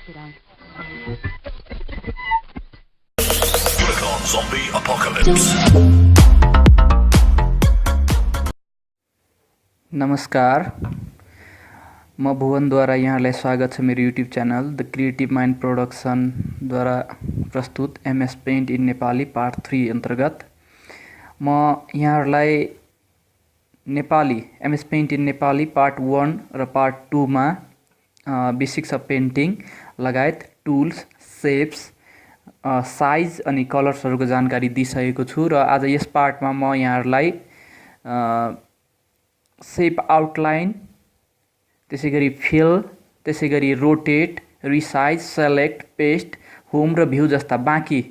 Click on Zombie Apocalypse. नमस्कार, म भुवनद्वारा यहाँलाई स्वागत छ मेरो YouTube channel the creative mind प्रोडक्सनद्वारा प्रस्तुत MS paint in Nepali part 3 अन्तर्गत म यहाँहरूलाई Nepali MS paint in Nepali part 1 र पार्ट 2 मा बेसिक्स अफ पेन्टिङ लगायत टुल्स, सेप्स, साइज अनि कलर्सहरूको जानकारी दिइसकेको छु र आज यस पार्टमा म यहाँहरूलाई सेप आउटलाइन, त्यसैगरी फिल, त्यसैगरी rotate, resize, select, paste, home र भ्यू जस्ता बाँकी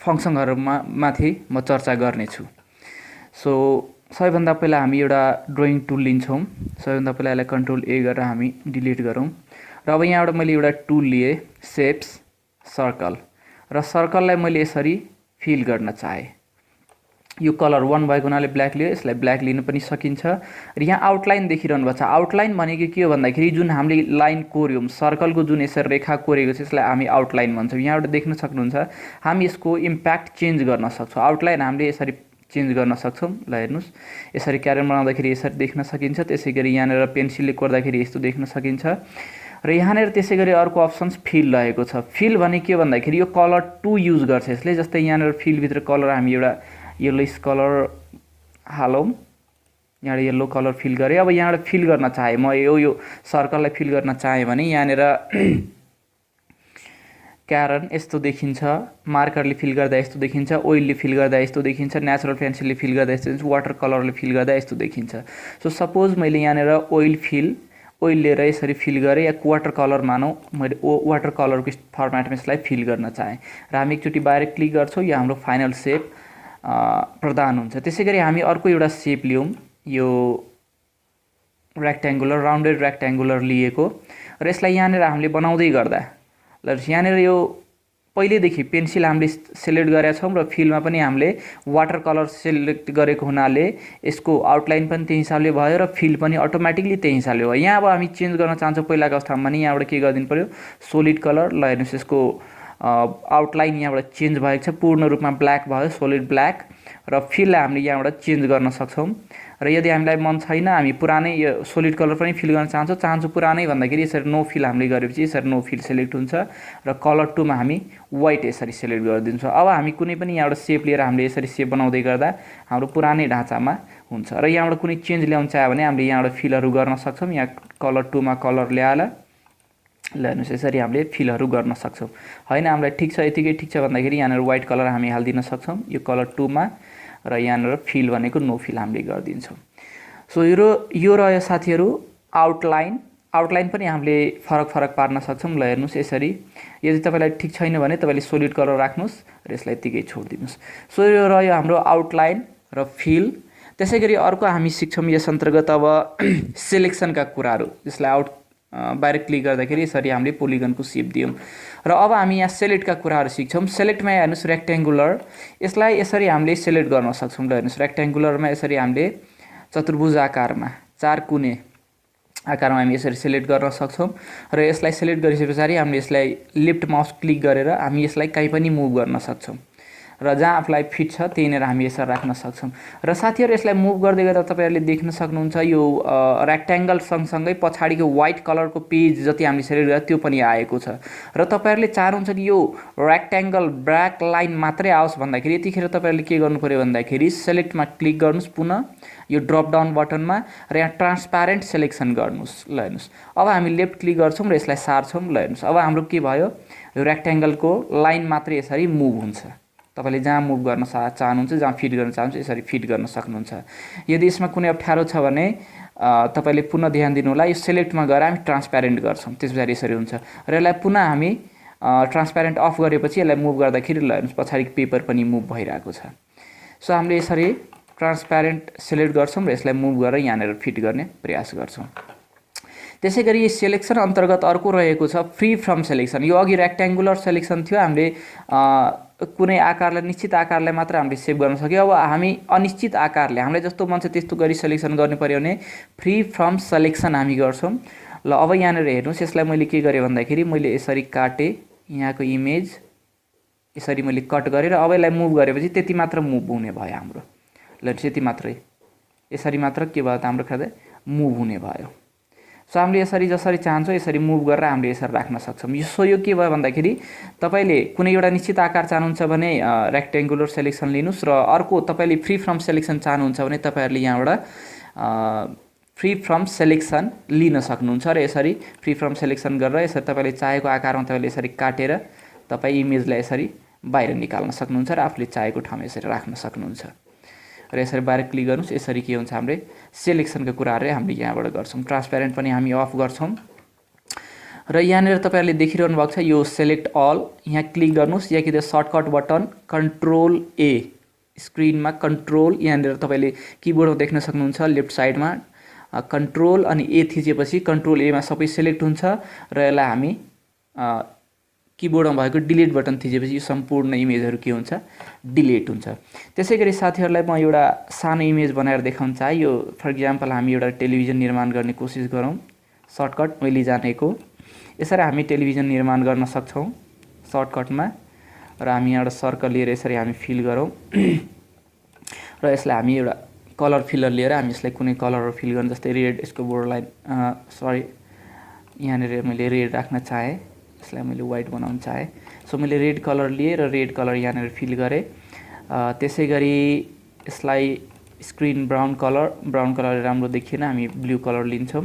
फङ्सनहरूमाथि म चर्चा गर्नेछु। सो सबैभन्दा पहिला हामी एउटा ड्रइङ टुल लिन्छौँ। सबैभन्दा पहिला यसलाई कन्ट्रोल ए गरेर हामी डिलिट गरौँ र अब यहाँबाट मैले एउटा टुल लिएँ, सेप्स सर्कल, र सर्कललाई मैले यसरी फिल गर्न चाहेँ। यो कलर 1 भएको हुनाले ब्ल्याक लियो, यसलाई ब्ल्याक लिन पनि सकिन्छ। र यहाँ आउटलाइन देखिरहनु भएको छ। आउटलाइन भनेको के हो भन्दाखेरि जुन हामीले लाइन कोर्यौँ, सर्कलको जुन यसरी रेखा कोरेको छ यसलाई हामी आउटलाइन भन्छौँ। यहाँबाट देख्न सक्नुहुन्छ हामी यसको इम्प्याक्ट चेन्ज गर्न सक्छौँ। आउटलाइन हामीले यसरी चेन्ज गर्न सक्छौँ। ल हेर्नुहोस्, यसरी क्यारेन बनाउँदाखेरि यसरी देख्न सकिन्छ। त्यसै गरी यहाँनिर पेन्सिलले कोर्दाखेरि यस्तो देख्न सकिन्छ। र यहाँनिर त्यसै गरी अर्को अप्सन्स फिल रहेको छ। फिल भने के भन्दाखेरि यो कलर 2 युज गर्छ यसले। जस्तै यहाँनिर फिलभित्र कलर हामी एउटा येल्लोइस कलर हालौँ, यहाँ येल्लो कलर फिल गरेँ। अब यहाँबाट फिल गर्न चाहेँ म यो सर्कललाई फिल गर्न चाहेँ भने यहाँनिर क्यारन यस्तो देखिन्छ, मार्करले फिल गर्दा यस्तो देखिन्छ, ओइलले फिल गर्दा यस्तो देखिन्छ, नेचुरल पेन्सिलले फिल गर्दा यस्तो देखिन्छ, वाटर कलरले फिल गर्दा यस्तो देखिन्छ। सो सपोज मैले यहाँनिर ओइल लिएर यसरी फिल गरेँ, या वाटर कलर मानौँ, मैले वाटर कलरको फर्मेटमा यसलाई फिल गर्न चाहेँ र हामी एकचोटि बाहिर क्लिक गर्छौँ, यो हाम्रो फाइनल सेप प्रदान हुन्छ। त्यसै गरी हामी अर्को एउटा सेप लियौँ, यो रेक्ट्याङ्गुलर, राउन्डेड रेक्ट्याङ्गुलर लिएको, र यसलाई यहाँनिर हामीले बनाउँदै गर्दा ल यहाँनिर यो पहिलेदेखि पेन्सिल हामीले सेलेक्ट गरेका छौँ र फिलमा पनि हामीले वाटर कलर सेलेक्ट गरेको हुनाले यसको आउटलाइन पनि त्यही हिसाबले भयो र फिल पनि अटोमेटिकली त्यही हिसाबले भयो। यहाँ अब हामी चेन्ज गर्न चाहन्छौँ पहिलाको अवस्थामा भने यहाँबाट के गरिदिनु पऱ्यो, सोलिड कलर। ल हेर्नुहोस्, यसको आउटलाइन यहाँबाट चेन्ज भएको छ, पूर्ण रूपमा ब्ल्याक भयो, सोलिड ब्ल्याक। र फिललाई हामीले यहाँबाट चेन्ज गर्न सक्छौँ। र यदि हामीलाई मन छैन, हामी पुरानै यो सोलिड कलर पनि फिल गर्न चाहन्छु पुरानै भन्दाखेरि यसरी नो फिल हामीले गरेपछि यसरी नो फिल सेलेक्ट हुन्छ र कलर 2 मा हामी वाइट यसरी सेलेक्ट गरिदिन्छौँ। अब हामी कुनै पनि यहाँबाट सेप लिएर हामीले यसरी सेप बनाउँदै गर्दा हाम्रो पुरानै ढाँचामा हुन्छ। र यहाँबाट कुनै चेन्ज ल्याउन चाह्यो भने हामीले यहाँबाट फिलहरू गर्न सक्छौँ। यहाँ कलर 2 मा कलर ल्याएर ल हेर्नुहोस्, यसरी हामीले फिलहरू गर्न सक्छौँ। होइन हामीलाई ठिक छ, यतिकै ठिक छ भन्दाखेरि यहाँनिर वाइट कलर हामी हालिदिन सक्छौँ यो कलर 2 मा, र यहाँनिर फिल भनेको नो फिल हामीले गरिदिन्छौँ। सो यो रह्यो साथीहरू आउटलाइन पनि हामीले फरक पार्न सक्छौँ। ल हेर्नुहोस्, यसरी यदि तपाईँलाई ठिक छैन भने तपाईँले सोलिड कलर राख्नुहोस् र यसलाई यतिकै छोडिदिनुहोस्। सो यो रह्यो हाम्रो आउटलाइन र फिल। त्यसै गरी अर्को हामी सिक्छौँ यस अन्तर्गत अब सेलेक्सनका कुराहरू, जसलाई बाहिर क्लिक गर्दाखेरि यसरी हामीले पोलिगनको सेप दियौँ। र अब हामी यहाँ सेलेक्टका कुराहरू सिक्छौँ। सेलेक्टमा हेर्नुहोस्, रेक्ट्याङ्गुलर, यसलाई यसरी हामीले सेलेक्ट गर्न सक्छौँ। ल हेर्नुहोस्, रेक्ट्याङ्गुलरमा यसरी हामीले चतुर्भुज आकारमा, 4 कुने आकारमा हामी यसरी सेलेक्ट गर्न सक्छौँ। र यसलाई सेलेक्ट गरिसके पछाडि हामीले यसलाई लेफ्ट माउस क्लिक गरेर हामी यसलाई कहीँ पनि मुभ गर्न सक्छौँ र जहाँ आफूलाई फिट छ त्यहीँनिर हामी यसरी राख्न सक्छौँ। र साथीहरू यसलाई मुभ गर्दै गर्दा तपाईँहरूले देख्न सक्नुहुन्छ यो रेक्ट्याङ्गल सँगसँगै पछाडिको वाइट कलरको पेज जति हामीले सेलेक्ट गरेर त्यो पनि आएको छ। र तपाईँहरूले चाहनुहुन्छ कि यो रेक्ट्याङ्गल ब्ल्याक लाइन मात्रै आओस् भन्दाखेरि यतिखेर तपाईँहरूले के गर्नु पऱ्यो भन्दाखेरि सेलेक्टमा क्लिक गर्नुहोस्, पुनः यो ड्रप डाउन बटनमा, र यहाँ ट्रान्सप्यारेन्ट सेलेक्सन गर्नुहोस्। ल हेर्नुहोस्, अब हामी लेफ्ट क्लिक गर्छौँ र यसलाई सार्छौँ। ल हेर्नुहोस्, अब हाम्रो के भयो, यो रेक्ट्याङ्गलको लाइन मात्रै यसरी मुभ हुन्छ। तपाईँले जहाँ मुभ गर्न चाहनुहुन्छ, जहाँ फिट गर्न चाहनुहुन्छ यसरी फिट गर्न सक्नुहुन्छ। यदि यसमा कुनै अप्ठ्यारो छ भने तपाईँले पुनः ध्यान दिनु होला, यो सेलेक्टमा गएर हामी ट्रान्सप्यारेन्ट गर्छौँ, त्यस पछाडि यसरी हुन्छ। र यसलाई पुनः हामी ट्रान्सप्यारेन्ट अफ गरेपछि यसलाई मुभ गर्दाखेरि ल हेर्नुहोस्, पछाडिको पेपर पनि मुभ भइरहेको छ। सो हामीले यसरी ट्रान्सप्यारेन्ट सेलेक्ट गर्छौँ र यसलाई मुभ गरेर यहाँनिर फिट गर्ने प्रयास गर्छौँ। त्यसै गरी सेलेक्सन अन्तर्गत अर्को रहेको छ फ्री फ्रम सेलेक्सन। यो अघि रेक्ट्याङ्गुलर सेलेक्सन थियो, हामीले कुनै आकारलाई, निश्चित आकारलाई मात्र हामीले सेभ गर्न सक्यो। अब हामी अनिश्चित आकारले हामीलाई जस्तो मन छ त्यस्तो गरी सेलेक्सन गर्नु पर्यो भने फ्री फ्रम सेलेक्सन हामी गर्छौँ। ल अब यहाँनिर हेर्नुहोस्, यसलाई मैले के गरेँ भन्दाखेरि मैले यसरी काटेँ, यहाँको इमेज यसरी मैले कट गरेर अब यसलाई मुभ गरेपछि त्यति मात्र मुभ हुने भयो हाम्रो। ल त्यति मात्रै, यसरी मात्र के भयो त हाम्रो खाँदै मुभ हुने भयो। सो हामीले यसरी जसरी चाहन्छौँ यसरी मुभ गरेर हामीले यसरी राख्न सक्छौँ। यो के भयो भन्दाखेरि तपाईँले कुनै एउटा निश्चित आकार चाहनुहुन्छ भने रेक्टेङ्गुलर सेलेक्सन लिनुहोस्, र अर्को तपाईँले फ्री फ्रम सेलेक्सन चाहनुहुन्छ भने तपाईँहरूले यहाँबाट फ्री फ्रम सेलेक्सन लिन सक्नुहुन्छ र यसरी फ्री फ्रम सेलेक्सन गरेर यसरी तपाईँले चाहेको आकारमा तपाईँले यसरी काटेर तपाईँ इमेजलाई यसरी बाहिर निकाल्न सक्नुहुन्छ र आफूले चाहेको ठाउँमा यसरी राख्न सक्नुहुन्छ। र यसरी बाहिर क्लिक गर्नुहोस्, यसरी के हुन्छ हामीले सेलेक्सनका कुराहरू हामीले यहाँबाट गर्छौँ। ट्रान्सप्यारेन्ट पनि हामी अफ गर्छौँ र यहाँनिर तपाईँहरूले देखिरहनु भएको छ यो सेलेक्ट अल, यहाँ क्लिक गर्नुहोस्, या कि त सर्टकट बटन कन्ट्रोल ए, स्क्रिनमा कन्ट्रोल यहाँनिर तपाईँले किबोर्डमा देख्न सक्नुहुन्छ लेफ्ट साइडमा कन्ट्रोल अनि ए थिचेपछि कन्ट्रोल एमा सबै सेलेक्ट हुन्छ र यसलाई हामी किबोर्डमा भएको डिलिट बटन थिचेपछि यो सम्पूर्ण इमेजहरू के हुन्छ डिलिट हुन्छ। त्यसै गरी साथीहरूलाई म एउटा सानो इमेज बनाएर देखाउन चाहे। यो फर इक्जाम्पल हामी एउटा टेलिभिजन निर्माण गर्ने कोसिस गरौँ, सर्टकट मैले जानेको यसरी हामी टेलिभिजन निर्माण गर्न सक्छौँ सर्टकटमा। र हामी एउटा सर्कल लिएर यसरी हामी फिल गरौँ र यसलाई हामी एउटा कलर फिलर लिएर हामी यसलाई कुनै कलरहरू फिल गर्नु, जस्तै रेड, यसको बोर्डर लाइन सरी यहाँनिर मैले रेड राख्न चाहेँ, यसलाई मैले वाइट बनाउन चाहेँ। सो मैले रेड कलर लिएँ र रेड कलर यहाँनिर फिल गरेँ। त्यसै गरी यसलाई स्क्रिन ब्राउन कलर राम्रो देखिएन, हामी ब्लू कलर लिन्छौँ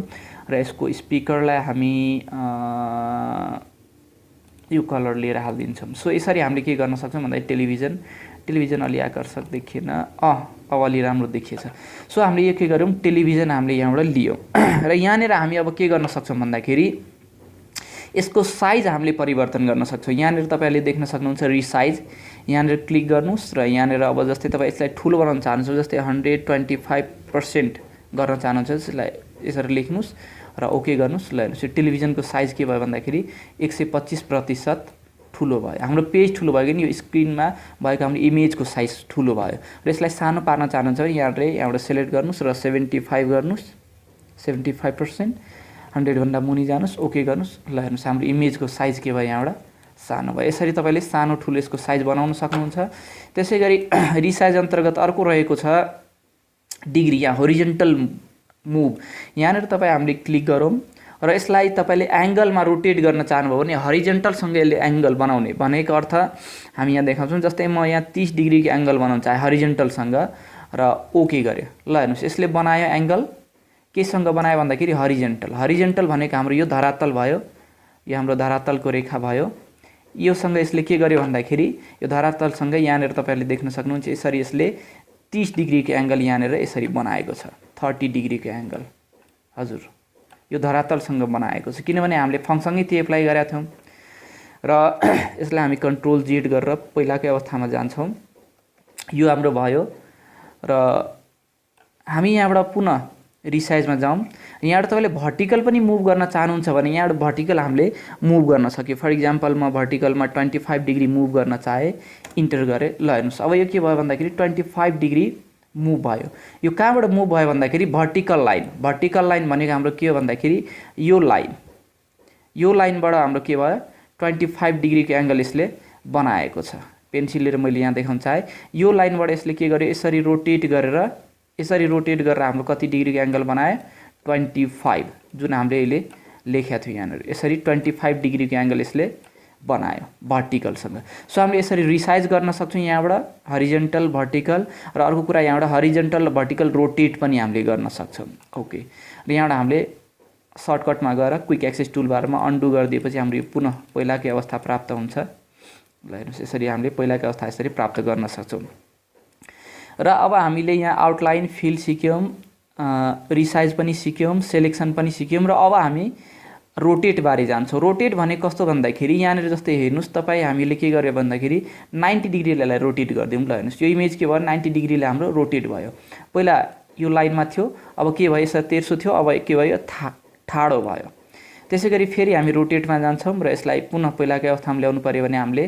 र यसको स्पिकरलाई हामी यो कलर लिएर हालिदिन्छौँ। सो यसरी हामीले के गर्न सक्छौँ भन्दा टेलिभिजन अलि आकर्षक देखिएन, अब अलि राम्रो देखिएछ। सो हामीले यो के गऱ्यौँ, टेलिभिजन हामीले यहाँबाट लियौँ र यहाँनिर हामी अब के गर्न सक्छौँ भन्दाखेरि यसको साइज हामीले परिवर्तन गर्न सक्छौँ। यहाँनिर तपाईँहरूले देख्न सक्नुहुन्छ रिसाइज, यहाँनिर क्लिक गर्नुहोस् र यहाँनिर अब जस्तै तपाईँ यसलाई ठुलो बनाउन चाहनुहुन्छ, जस्तै 125% गर्न चाहनुहुन्छ यसलाई यसरी लेख्नुहोस् र ओके गर्नुहोस्। ल हेर्नुहोस् यो टेलिभिजनको साइज के भयो भन्दाखेरि 125% ठुलो भयो, हाम्रो पेज ठुलो भयो कि यो स्क्रिनमा भएको हाम्रो इमेजको साइज ठुलो भयो। र यसलाई सानो पार्न चाहनुहुन्छ भने यहाँबाट सेलेक्ट गर्नुहोस् र 75 गर्नुहोस्, 75%, 100 भन्दा मुनि जानुहोस्, ओके गर्नुहोस्। ल हेर्नुहोस् हाम्रो इमेजको साइज के भयो यहाँबाट सानो भयो। यसरी तपाईँले सानो ठुलो यसको साइज बनाउन सक्नुहुन्छ। त्यसै गरी रिसाइज अन्तर्गत अर्को रहेको छ डिग्री या होरिजेन्टल मुभ। यहाँनिर तपाईँ हामीले क्लिक गरौँ र यसलाई तपाईँले एङ्गलमा रोटेट गर्न चाहनुभयो भने हरिजेन्टलसँग यसले एङ्गल बनाउने भनेको अर्थ हामी यहाँ देखाउँछौँ। जस्तै म यहाँ 30 डिग्रीको एङ्गल बनाउन चाहेँ हरिजेन्टलसँग र ओके गरेँ। ल हेर्नुहोस् यसले बनायो एङ्गल, केसँग बनायो भन्दाखेरि हरिजेन्टल भनेको हाम्रो यो धरातल भयो, यो हाम्रो धरातलको रेखा भयो। योसँग यसले के गर्यो भन्दाखेरि यो धरातलसँग यहाँनिर तपाईँहरूले देख्न सक्नुहुन्छ यसरी यसले 30 डिग्रीको एङ्गल यहाँनिर यसरी बनाएको छ, 30 डिग्रीको एङ्गल। हजुर यो धरातलसँग बनाएको छ, किनभने हामीले सँगसँगै त्यो एप्लाई गरेका थियौँ। र यसलाई हामी कन्ट्रोल जेड गरेर पहिलाकै अवस्थामा जान्छौँ, यो हाम्रो भयो। र हामी यहाँबाट पुनः रिसाइजमा जाउँ। यहाँबाट तपाईँले भर्टिकल पनि मुभ गर्न चाहनुहुन्छ भने यहाँबाट भर्टिकल हामीले मुभ गर्न सक्यो। फर इक्जाम्पल म भर्टिकलमा 25 डिग्री मुभ गर्न चाहेँ, इन्टर गरेँ। ल हेर्नुहोस् अब यो के भयो भन्दाखेरि 25 डिग्री मुभ भयो। यो कहाँबाट मुभ भयो भन्दाखेरि भर्टिकल लाइन भनेको हाम्रो के हो भन्दाखेरि यो लाइनबाट हाम्रो के भयो 25 डिग्रीको एङ्गल यसले बनाएको छ। पेन्सिल लिएर मैले यहाँ देखाउन चाहेँ, यो लाइनबाट यसले के गर्यो यसरी रोटेट गरेर हाम्रो कति डिग्रीको एङ्गल बनायो 25, जुन हामीले अहिले लेखेको थियो यहाँनिर यसरी 25 डिग्रीको एङ्गल यसले बनायो भर्टिकलसँग। सो हामीले यसरी रिसाइज गर्न सक्छौँ यहाँबाट हरिजेन्टल भर्टिकल, र अर्को कुरा यहाँबाट हरिजेन्टल र भर्टिकल रोटेट पनि हामीले गर्न सक्छौँ। ओके, र यहाँबाट हामीले सर्टकटमा गएर क्विक एक्सेस टुलबारमा अन्डु गरिदिएपछि हाम्रो यो पुनः पहिलाकै अवस्था प्राप्त हुन्छ। ल हेर्नुहोस् यसरी हामीले पहिलाकै अवस्था यसरी प्राप्त गर्न सक्छौँ। र अब हामीले यहाँ आउटलाइन फिल सिक्यौँ, रिसाइज पनि सिक्यौँ, सेलेक्सन पनि सिक्यौँ, र अब हामी रोटेट बारे जान्छौँ। रोटेट भनेको कस्तो भन्दाखेरि यहाँनिर जस्तै हेर्नुहोस् तपाईँ हामीले के गर्यो भन्दाखेरि 90 डिग्रीलाई रोटेट गरिदिउँ। ल हेर्नुहोस् यो इमेज के भयो 90 डिग्रीले हाम्रो रोटेट भयो। पहिला यो लाइनमा थियो, अब के भयो यसरी तेर्सो थियो, अब के भयो ठाडो भयो। त्यसै गरी फेरि हामी रोटेटमा जान्छौँ र यसलाई पुनः पहिलाकै अवस्थामा ल्याउनु पऱ्यो भने हामीले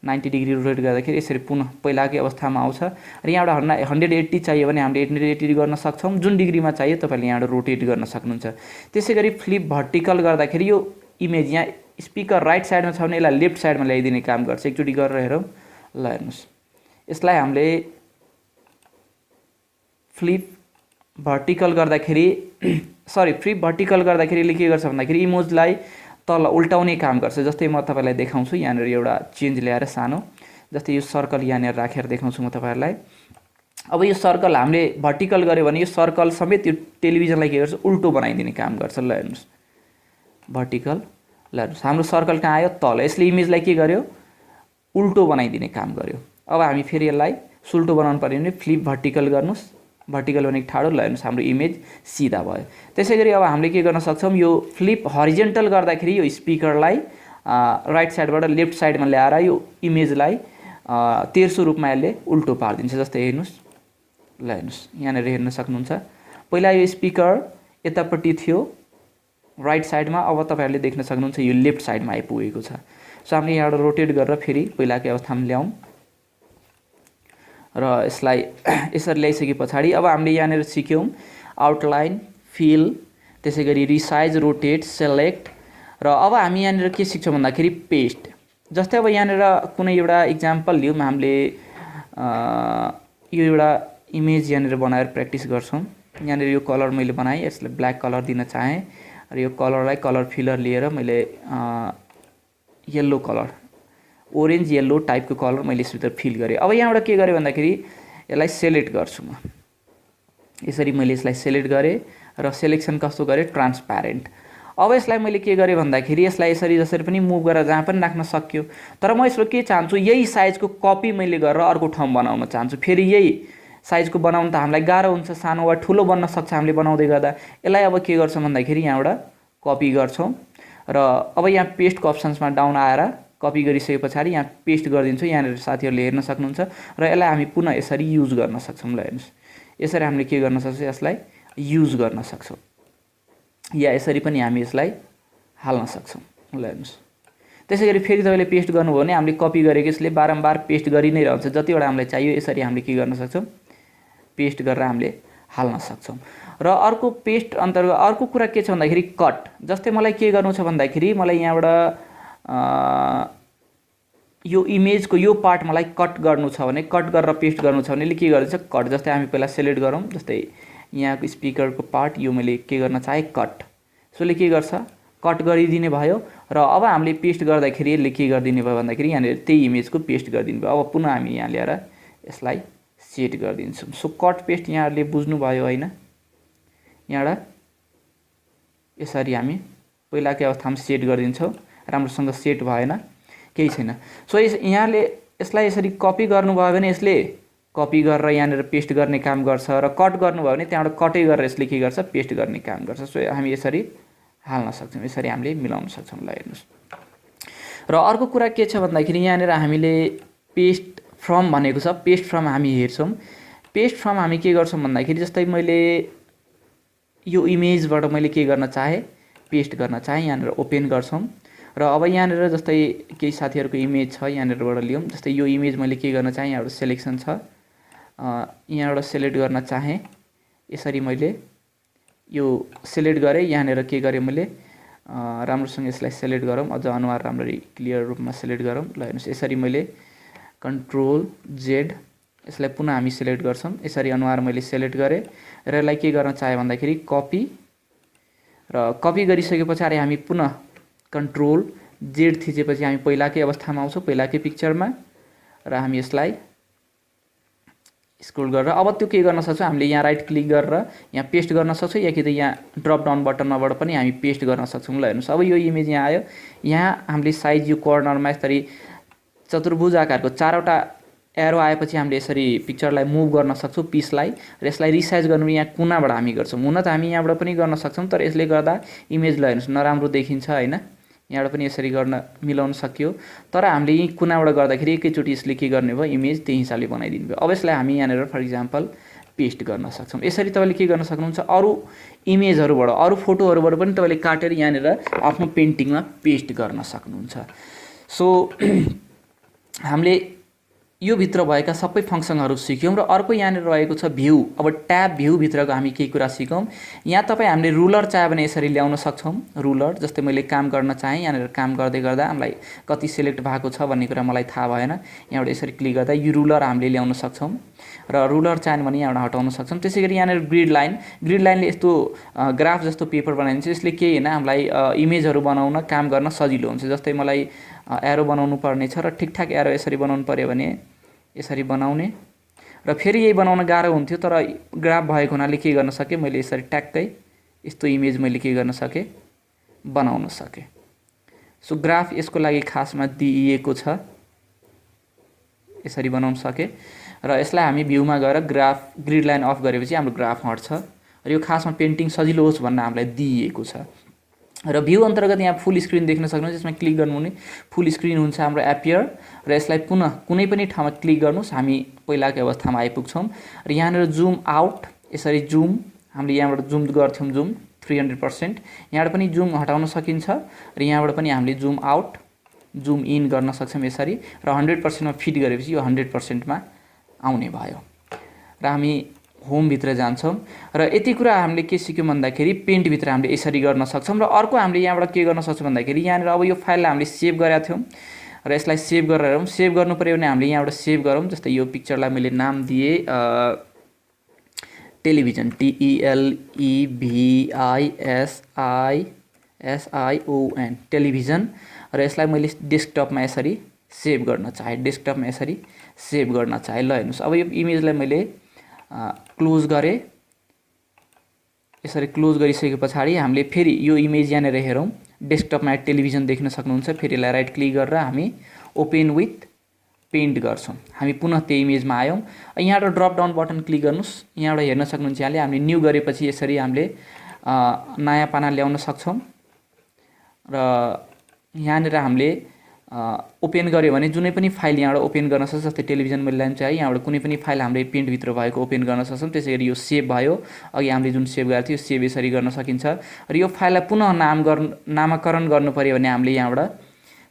90 डिग्री रोटेट गर्दाखेरि यसरी पुनः पहिलाकै अवस्थामा आउँछ र यहाँबाट 180 चाहियो भने हामीले 180 गर्न सक्छौँ। जुन डिग्रीमा चाहियो तपाईँले यहाँबाट रोटेट गर्न सक्नुहुन्छ। त्यसै गरी फ्लिप भर्टिकल गर्दाखेरि यो इमेज यहाँ स्पिकर राइट साइडमा छ भने यसलाई लेफ्ट साइडमा ल्याइदिने काम गर्छ। एकचोटि गरेर हेरौँ। ल हेर्नुहोस्, यसलाई हामीले फ्लिप भर्टिकल गर्दाखेरि फ्लिप भर्टिकल गर्दाखेरि यसले के गर्छ भन्दाखेरि इमेजलाई तल उल्टाउने काम गर्छ। जस्तै म तपाईँलाई देखाउँछु, यहाँनिर एउटा चेन्ज ल्याएर सानो, जस्तै यो सर्कल यहाँनिर राखेर देखाउँछु म तपाईँहरूलाई। अब यो सर्कल हामीले भर्टिकल गऱ्यो भने यो सर्कल समेत यो टेलिभिजनलाई के गर्छ, उल्टो बनाइदिने काम गर्छ। ल हेर्नुहोस्, भर्टिकल। ल हेर्नुहोस्, हाम्रो सर्कल कहाँ आयो, तल। यसले इमेजलाई के गर्यो, उल्टो बनाइदिने काम गर्यो। अब हामी फेरि यसलाई सुल्टो बनाउनु पर्यो भने फ्लिप भर्टिकल गर्नुहोस्। भर्टिकल भनेको ठाडो। ल हेर्नुहोस्, हाम्रो इमेज सिधा भयो। त्यसै गरी अब हामीले के गर्न सक्छौँ, यो फ्लिप हरिजेन्टल गर्दाखेरि यो स्पिकरलाई राइट साइडबाट लेफ्ट साइडमा ल्याएर यो इमेजलाई तेर्सो रूपमा यसले उल्टो पारिदिन्छ। जस्तै हेर्नुहोस्, ल हेर्नुहोस्, यहाँनिर हेर्न सक्नुहुन्छ। पहिला यो स्पिकर यतापट्टि थियो राइट साइडमा, अब तपाईँहरूले देख्न सक्नुहुन्छ यो लेफ्ट साइडमा आइपुगेको छ। सो हामीले यहाँबाट रोटेट गरेर फेरि पहिलाकै अवस्थामा ल्याउँ र यसलाई यसरी ल्याइसके पछाडि अब हामीले यहाँनिर सिक्यौँ आउटलाइन, फिल, त्यसै गरी रिसाइज, रोटेट, सेलेक्ट। र अब हामी यहाँनिर के सिक्छौँ भन्दाखेरि पेस्ट। जस्तै अब यहाँनिर कुनै एउटा इक्जाम्पल लिउँ, हामीले यो एउटा इमेज यहाँनिर बनाएर प्र्याक्टिस गर्छौँ। यहाँनिर यो कलर मैले बनाएँ, यसलाई ब्ल्याक कलर दिन चाहेँ र यो कलरलाई कलर फिलर लिएर मैले येल्लो कलर, ओरेन्ज येल्लो टाइपको कलर मैले यसभित्र फिल गरेँ। अब यहाँबाट के गरेँ भन्दाखेरि यसलाई सेलेक्ट गर्छु म। यसरी मैले यसलाई सेलेक्ट गरेँ र सेलेक्सन कस्तो गरेँ, ट्रान्सप्यारेन्ट। अब यसलाई मैले के गरेँ भन्दाखेरि यसलाई यसरी जसरी पनि मुभ गरेर जहाँ पनि राख्न सक्यो। तर म यसको के चाहन्छु, यही साइजको कपी मैले गरेर अर्को ठाउँ बनाउन चाहन्छु। फेरि यही साइजको बनाउनु त हामीलाई गाह्रो हुन्छ, सानो वा ठुलो बन्न सक्छ हामीले बनाउँदै गर्दा। यसलाई अब के गर्छौँ भन्दाखेरि यहाँबाट कपी गर्छौँ र अब यहाँ पेस्टको अप्सन्समा डाउन आएर कपी गरिसके पछाडि यहाँ पेस्ट गरिदिन्छु। यहाँनिर साथीहरूले हेर्न सक्नुहुन्छ र यसलाई हामी पुनः यसरी युज गर्न सक्छौँ। ल हेर्नुहोस्, यसरी हामीले के गर्न सक्छौँ, यसलाई युज गर्न सक्छौँ, या यसरी पनि हामी यसलाई हाल्न सक्छौँ। ल हेर्नुहोस्, त्यसै गरी फेरि तपाईँले पेस्ट गर्नुभयो भने हामीले कपी गरेको यसले बारम्बार पेस्ट गरि नै रहन्छ। जतिवटा हामीलाई चाहियो यसरी हामीले के गर्न सक्छौँ, पेस्ट गरेर हामीले हाल्न सक्छौँ। र अर्को पेस्ट अन्तर्गत अर्को कुरा के छ भन्दाखेरि कट। जस्तै मलाई के गर्नु छ भन्दाखेरि मलाई यहाँबाट यो इमेजको यो पार्ट मलाई कट गर्नु छ भने, कट गरेर पेस्ट गर्नु छ भने के गर्दैछ, कट। जस्तै हामी पहिला सेलेक्ट गरौँ, जस्तै यहाँको स्पिकरको पार्ट यो मैले के गर्न चाहेँ, कट। सो यसले के गर्छ, कट गरिदिने भयो। र अब हामीले पेस्ट गर्दाखेरि यसले के गरिदिने भयो भन्दाखेरि यहाँनिर त्यही इमेजको पेस्ट गरिदिनु भयो। अब पुनः हामी यहाँ ल्याएर यसलाई सेट गरिदिन्छौँ। सो कट पेस्ट यहाँहरूले बुझ्नुभयो होइन। यहाँबाट यसरी हामी पहिलाकै अवस्थामा सेट गरिदिन्छौँ। राम्रोसँग सेट भएन, केही छैन। सो यहाँले यसलाई यसरी कपी गर्नुभयो भने यसले कपी गरेर यहाँनिर पेस्ट गर्ने काम गर्छ र कट गर्नुभयो भने त्यहाँबाट कटै गरेर यसले के गर्छ, पेस्ट गर्ने काम गर्छ। सो हामी यसरी हाल्न सक्छौँ, यसरी हामीले मिलाउन सक्छौँ। ल हेर्नुहोस्, र अर्को कुरा के छ भन्दाखेरि यहाँनिर हामीले पेस्ट फ्रम भनेको छ। पेस्ट फ्रम हामी हेर्छौँ। पेस्ट फ्रम हामी के गर्छौँ भन्दाखेरि जस्तै मैले यो इमेजबाट मैले के गर्न चाहेँ, पेस्ट गर्न चाहेँ, यहाँनिर ओपन गर्छौँ र अब यहाँनिर जस्तै केही साथीहरूको इमेज छ, यहाँनिरबाट लियौँ। जस्तै यो इमेज मैले के गर्न चाहेँ, यहाँबाट सेलेक्सन छ, यहाँबाट सेलेक्ट गर्न चाहेँ। यसरी मैले यो सेलेक्ट गरेँ, यहाँनिर के गरेँ मैले राम्रोसँग यसलाई सेलेक्ट गरौँ, अझ अनुहार राम्ररी क्लियर रूपमा सेलेक्ट गरौँ। ल हेर्नुहोस्, यसरी मैले कन्ट्रोल जेड यसलाई पुनः हामी सेलेक्ट गर्छौँ। यसरी अनुहार मैले सेलेक्ट गरेँ र यसलाई के गर्न चाहेँ भन्दाखेरि कपी, र कपी गरिसके पछाडि हामी पुनः कन्ट्रोल जेड थिचेपछि हामी पहिलाकै अवस्थामा आउँछौँ, पहिलाकै पिक्चरमा, र हामी यसलाई स्क्रोल गरेर अब त्यो के गर्न सक्छौँ, हामीले यहाँ राइट क्लिक गरेर यहाँ पेस्ट गर्न सक्छौँ, या कि त यहाँ ड्रप डाउन बटनबाट पनि हामी पेस्ट गर्न सक्छौँ। ल हेर्नुहोस्, अब यो इमेज यहाँ आयो। यहाँ हामीले साइज यो कर्नरमा यसरी चतुर्भुज आकारको चारवटा एरो आएपछि हामीले यसरी पिक्चरलाई मुभ गर्न सक्छौँ, पिसलाई, र यसलाई रिसाइज गर्नु यहाँ कुनाबाट हामी गर्छौँ। हुन त हामी यहाँबाट पनि गर्न सक्छौँ, तर यसले गर्दा इमेज ल हेर्नुहोस् नराम्रो देखिन्छ होइन। यहाँबाट पनि यसरी गर्न मिलाउन सकियो, तर हामीले यहीँ कुनाबाट गर्दाखेरि एकैचोटि यसले के गर्ने भयो, इमेज त्यही हिसाबले बनाइदिनु भयो। अब यसलाई हामी यहाँनिर फर इक्जाम्पल पेस्ट गर्न सक्छौँ। यसरी तपाईँले के गर्न सक्नुहुन्छ, अरू इमेजहरूबाट, अरू फोटोहरूबाट पनि तपाईँले काटेर यहाँनिर आफ्नो पेन्टिङमा पेस्ट गर्न सक्नुहुन्छ। सो हामीले यो भित्र भएका सबै फङ्सनहरू सिक्यौँ र अर्को यहाँनिर रहेको छ भ्यू। अब ट्याब भ्यू भित्रको हामी केही कुरा सिकौँ। यहाँ तपाईँ हामीले रुलर चाह्यो भने यसरी ल्याउन सक्छौँ। रुलर जस्तै मैले काम गर्न चाहेँ, यहाँनिर काम गर्दै गर्दा हामीलाई कति सिलेक्ट भएको छ भन्ने कुरा मलाई थाहा भएन, यहाँबाट यसरी क्लिक गर्दा यो रुलर हामीले ल्याउन सक्छौँ र रुलर चाह्यो भने यहाँबाट हटाउन सक्छौँ। त्यसै गरी यहाँनिर ग्रिड लाइनले यस्तो ग्राफ जस्तो पेपर बनाइदिन्छ। यसले केही होइन, हामीलाई इमेजहरू बनाउन काम गर्न सजिलो हुन्छ। जस्तै मलाई एरो बनाउनु पर्ने छ र ठिकठाक एरो यसरी बनाउनु पऱ्यो भने यसरी बनाउने, र फेरि यही बनाउन गाह्रो हुन्थ्यो, तर ग्राफ भएको हुनाले के गर्न सकेँ मैले, यसरी ट्याक्कै यस्तो इमेज मैले के गर्न सकेँ, बनाउन सकेँ। सो ग्राफ यसको लागि खासमा दिइएको छ, यसरी बनाउन सकेँ र यसलाई हामी भ्यूमा गएर ग्रिड लाइन अफ गरेपछि हाम्रो ग्राफ हट्छ र यो खासमा पेन्टिङ सजिलो होस् भनेर हामीलाई दिइएको छ। र भ्यू अन्तर्गत यहाँ फुल स्क्रिन देख्न सक्नुहुन्छ। यसमा क्लिक गर्नुहुने फुल स्क्रिन हुन्छ हाम्रो एपियर र यसलाई पुनः कुनै पनि ठाउँमा क्लिक गर्नुहोस्, हामी पहिलाको अवस्थामा आइपुग्छौँ। र यहाँनिर जुम आउट, यसरी जुम हामीले यहाँबाट जुम गर्थ्यौँ, जुम 300%, यहाँबाट पनि जुम हटाउन सकिन्छ र यहाँबाट पनि हामीले जुम आउट जुम इन गर्न सक्छौँ यसरी, र 100%मा फिट गरेपछि यो 100%मा आउने भयो। र हामी होमभित्र जान्छौँ र यति कुरा हामीले के सिक्यौँ भन्दाखेरि पेन्टभित्र हामीले यसरी गर्न सक्छौँ। र अर्को हामीले यहाँबाट के गर्न सक्छौँ भन्दाखेरि यहाँनिर अब यो फाइललाई हामीले सेभ गरेका थियौँ र यसलाई सेभ गरेर सेभ गर्नु पऱ्यो भने हामीले यहाँबाट सेभ गरौँ। जस्तै यो पिक्चरलाई मैले नाम दिएँ टेलिभिजन, TELEVISION टेलिभिजन, र यसलाई मैले डेस्कटपमा यसरी सेभ गर्न चाहेँ, डेस्कटपमा यसरी सेभ गर्न चाहेँ। ल हेर्नुहोस्, अब यो इमेजलाई मैले क्लोज गरेँ। यसरी क्लोज गरिसके पछाडि हामीले फेरि यो इमेज यहाँनिर हेरौँ, डेस्कटपमा टेलिभिजन देख्न सक्नुहुन्छ। फेरि यसलाई राइट क्लिक गरेर हामी ओपन विथ पेन्ट गर्छौँ। हामी पुनः त्यो इमेजमा आयौँ। यहाँबाट ड्रप डाउन बटन क्लिक गर्नुहोस्, यहाँबाट हेर्न सक्नुहुन्छ। यहाँले हामीले न्यू गरेपछि यसरी हामीले नयाँ पाना ल्याउन सक्छौँ र यहाँनिर हामीले ओपन गऱ्यो भने जुनै पनि फाइल यहाँबाट ओपन गर्न सक्छ। जस्तै टेलिभिजन मैले ल्याउनु चाहिँ यहाँबाट कुनै पनि फाइल हामीले पेन्टभित्र भएको ओपन गर्न सक्छौँ। त्यसै गरी यो सेभ भयो, अघि हामीले जुन सेभ गरेको थियो सेभ यसरी गर्न सकिन्छ। र यो फाइललाई पुनः नामाकरण गर्नु पऱ्यो भने हामीले यहाँबाट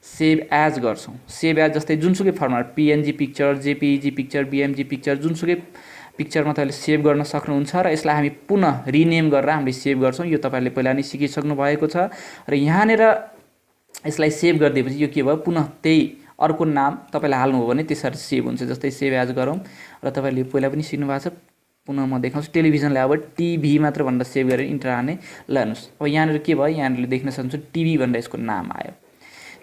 सेभ एज गर्छौँ। सेभ एज जस्तै जुनसुकै format, PNG picture, JPEG picture, BMG picture, जुनसुकै पिक्चरमा तपाईँले सेभ गर्न सक्नुहुन्छ र यसलाई हामी पुनः रिनेम गरेर हामीले सेभ गर्छौँ। यो तपाईँहरूले पहिला नै सिकिसक्नु भएको छ र यहाँनिर यसलाई सेभ गरिदिएपछि यो के भयो, पुनः त्यही अर्को नाम तपाईँले हाल्नुभयो भने त्यसरी सेभ हुन्छ। जस्तै सेभ एज गरौँ र तपाईँले पहिला पनि सिक्नु भएको छ, पुनः म देखाउँछु। टेलिभिजनलाई अब TV मात्र भनेर सेभ गरेर इन्टर हाल्ने। ल हेर्नुहोस्, अब यहाँनिर के भयो, यहाँनिर देख्न सक्नुहुन्छ TV भनेर यसको नाम आयो।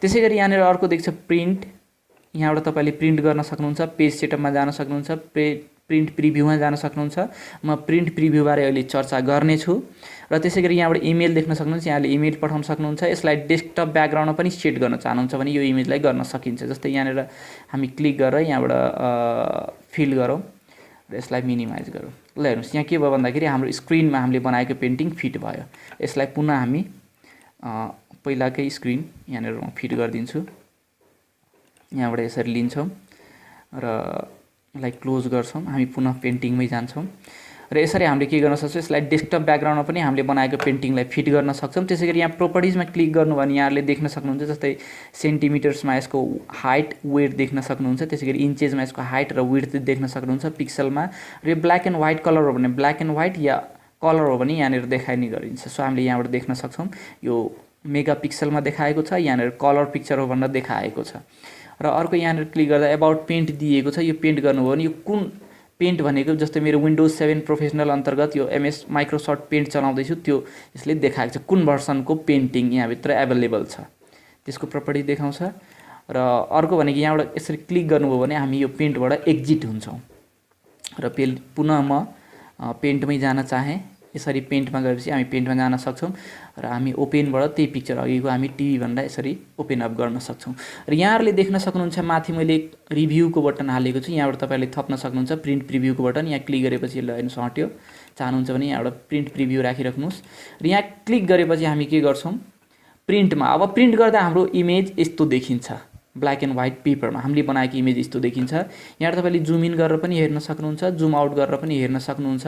त्यसै गरी यहाँनिर अर्को देख्छ प्रिन्ट, यहाँबाट तपाईँले प्रिन्ट गर्न सक्नुहुन्छ, पेज सेटअपमा जान सक्नुहुन्छ, प्रिन्ट प्रिभ्यूमा जान सक्नुहुन्छ। म प्रिन्ट प्रिभ्यूबारे अहिले चर्चा गर्नेछु। र त्यसै गरी यहाँबाट इमेल देख्न सक्नुहुन्छ, यहाँले इमेल पठाउन सक्नुहुन्छ। यसलाई डेस्कटप ब्याकग्राउन्डमा पनि सेट गर्न चाहनुहुन्छ भने यो इमेजलाई गर्न सकिन्छ। जस्तै यहाँनिर हामी क्लिक गरेर यहाँबाट फिल गरौँ र यसलाई मिनिमाइज गरौँ। ल हेर्नुहोस्, यहाँ के भयो भन्दाखेरि हाम्रो स्क्रिनमा हामीले बनाएको पेन्टिङ फिट भयो। यसलाई पुनः हामी पहिलाकै स्क्रिन यहाँनिर म फिट गरिदिन्छु। यहाँबाट यसरी लिन्छौँ र यसलाई क्लोज गर्छौँ। हामी पुनः पेन्टिङमै जान्छौँ र यसरी हामीले के गर्न सक्छौँ, यसलाई डेस्कटप ब्याकग्राउन्डमा पनि हामीले बनाएको पेन्टिङलाई फिट गर्न सक्छौँ। त्यसै गरी यहाँ प्रोपर्टिजमा क्लिक गर्नु भने यहाँले देख्न सक्नुहुन्छ। जस्तै सेन्टिमिटर्समा यसको हाइट वेट देख्न सक्नुहुन्छ। त्यसै गरी इन्चेसमा यसको हाइट र वेट देख्न सक्नुहुन्छ पिक्सलमा। र यो ब्ल्याक एन्ड व्हाइट कलर हो भने black and white yeah colour हो भने यहाँनिर देखाइने गरिन्छ। सो हामीले यहाँबाट देख्न सक्छौँ यो मेगा पिक्सलमा देखाएको छ, यहाँनिर कलर पिक्चर हो भनेर देखाएको छ। र अर्को यहाँनिर क्लिक गर्दा एबाउट पेन्ट दिएको छ। यो पेन्ट गर्नुभयो भने यो कुन पेन्ट भनेको, जस्तै मेरो विन्डोज 7 प्रोफेसनल अन्तर्गत यो MS माइक्रोसफ्ट पेन्ट चलाउँदैछु, त्यो यसले देखाएको छ कुन भर्सनको पेन्टिङ यहाँभित्र एभाइलेबल छ, त्यसको प्रपर्टी देखाउँछ। र अर्को भनेको यहाँबाट यसरी क्लिक गर्नुभयो भने हामी यो पेन्टबाट एक्जिट हुन्छौँ र पुनः म पेन्टमै जान चाहेँ। यसरी पेन्टमा गएपछि हामी पेन्टमा जान सक्छौँ र हामी ओपेनबाट त्यही पिक्चर अघिको हामी TV भन्दा यसरी ओपन अप गर्न सक्छौँ। र यहाँहरूले देख्न सक्नुहुन्छ माथि मैले रिभ्यूको बटन हालेको छु, यहाँबाट तपाईँले थप्न सक्नुहुन्छ प्रिन्ट प्रिभ्यूको बटन। यहाँ क्लिक गरेपछि यसलाई हेर्नुहोस् हट्यो। चाहनुहुन्छ भने यहाँबाट प्रिन्ट प्रिभ्यू राखिराख्नुहोस् र यहाँ क्लिक गरेपछि हामी के गर्छौँ, प्रिन्टमा। अब प्रिन्ट गर्दा हाम्रो इमेज यस्तो देखिन्छ। ब्ल्याक एन्ड व्हाइट पेपरमा हामीले बनाएको इमेज यस्तो देखिन्छ। यहाँ तपाईँले जुम इन गरेर पनि हेर्न सक्नुहुन्छ, जुम आउट गरेर पनि हेर्न सक्नुहुन्छ।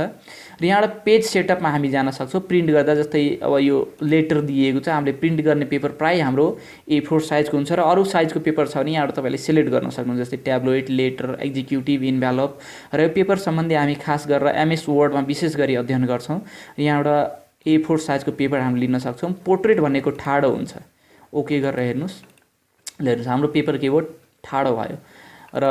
र यहाँबाट पेज सेटअपमा हामी जान सक्छौँ प्रिन्ट गर्दा। जस्तै अब यो लेटर दिएको छ, हामीले प्रिन्ट गर्ने पेपर प्रायः हाम्रो A4 साइजको हुन्छ र अरू साइजको पेपर छ भने यहाँबाट तपाईँले सिलेक्ट गर्न सक्नुहुन्छ। जस्तै ट्याब्लोइड, लेटर, एक्जिक्युटिभ, इन्भ्यालप। र यो पेपर सम्बन्धी हामी खास गरेर MS वर्डमा विशेष गरी अध्ययन गर्छौँ। यहाँबाट A4 साइजको पेपर हामीले लिन सक्छौँ। पोर्ट्रेट भनेको ठाडो हुन्छ, ओके गरेर हेर्नुहोस्। हेर्नुहोस् हाम्रो पेपर के भयो, ठाडो भयो। र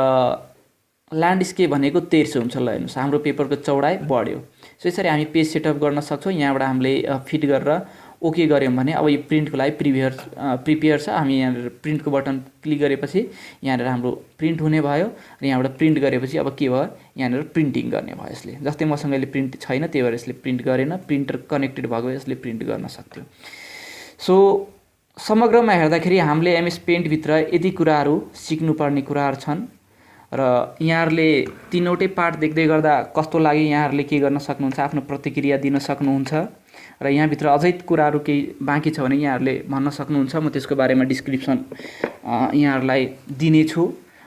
ल्यान्डस्केप भनेको तेर्सो हुन्छ। ल हेर्नुहोस् हाम्रो पेपरको चौडाइ बढ्यो। सो यसरी हामी पेज सेटअप गर्न सक्छौँ। यहाँबाट हामीले फिट गरेर ओके गऱ्यौँ भने अब यो प्रिन्टको लागि प्रिपेयर छ। हामी यहाँनिर प्रिन्टको बटन क्लिक गरेपछि यहाँनिर हाम्रो प्रिन्ट हुने भयो। र यहाँबाट प्रिन्ट गरेपछि अब के भयो, यहाँनिर प्रिन्टिङ गर्ने भयो यसले। जस्तै मसँग अहिले प्रिन्ट छैन, त्यही भएर यसले प्रिन्ट गरेन। प्रिन्टर कनेक्टेड भएको यसले प्रिन्ट गर्न सक्थ्यो। सो समग्रमा हेर्दाखेरि हामीले MS पेन्टभित्र यति कुराहरू सिक्नुपर्ने कुराहरू छन्। र यहाँहरूले तीनवटै पार्ट देख्दै गर्दा कस्तो लाग्यो, यहाँहरूले के गर्न सक्नुहुन्छ, आफ्नो प्रतिक्रिया दिन सक्नुहुन्छ। र यहाँभित्र अझै कुराहरू केही बाँकी छ भने यहाँहरूले भन्न सक्नुहुन्छ। म त्यसको बारेमा डिस्क्रिप्सन यहाँहरूलाई दिनेछु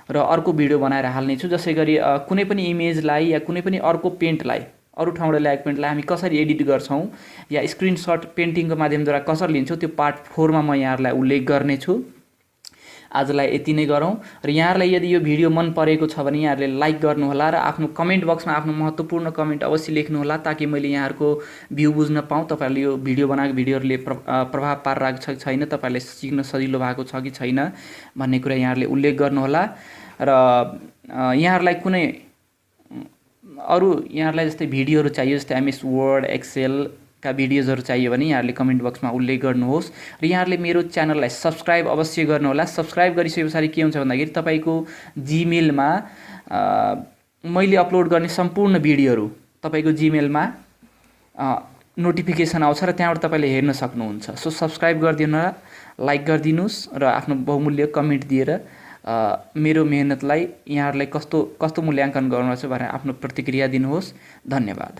र अर्को भिडियो बनाएर हाल्नेछु। जसै गरी कुनै पनि इमेजलाई या कुनै पनि अर्को पेन्टलाई, अरू ठाउँबाट ल्याएको पेन्टलाई हामी कसरी एडिट गर्छौँ या स्क्रिनसट पेन्टिङको माध्यमद्वारा कसरी लिन्छौँ, त्यो पार्ट 4 मा म यहाँहरूलाई उल्लेख गर्नेछु। आजलाई यति नै गरौँ। र यहाँहरूलाई यदि यो भिडियो मन परेको छ भने यहाँहरूले लाइक गर्नुहोला र आफ्नो कमेन्ट बक्समा आफ्नो महत्त्वपूर्ण कमेन्ट अवश्य लेख्नुहोला, ताकि मैले यहाँहरूको भ्यू बुझ्न पाऊँ। तपाईँहरूले यो भिडियो बनाएको भिडियोहरूले प्रभाव पारिरहेको छ कि छैन, तपाईँहरूले सिक्न सजिलो भएको छ कि छैन भन्ने कुरा यहाँहरूले उल्लेख गर्नुहोला। र यहाँहरूलाई कुनै अरू यहाँहरूलाई जस्तै भिडियोहरू चाहियो, जस्तै MS वर्ड, एक्सेलका भिडियोजहरू चाहियो भने यहाँहरूले कमेन्ट बक्समा उल्लेख गर्नुहोस्। र यहाँहरूले मेरो च्यानललाई सब्सक्राइब अवश्य गर्नुहोला। सब्सक्राइब गरिसके पछाडि के हुन्छ भन्दाखेरि तपाईँको जीमेलमा मैले अपलोड गर्ने सम्पूर्ण भिडियोहरू तपाईँको जीमेलमा नोटिफिकेसन आउँछ र त्यहाँबाट तपाईँले हेर्न सक्नुहुन्छ। सो सब्सक्राइब गरिदिनुहोला, लाइक गरिदिनुहोस् र आफ्नो बहुमूल्य कमेन्ट दिएर मेरो मेहनतलाई यहाँहरूलाई कस्तो मूल्याङ्कन गर्नुपर्छ भनेर आफ्नो प्रतिक्रिया दिनुहोस्। धन्यवाद।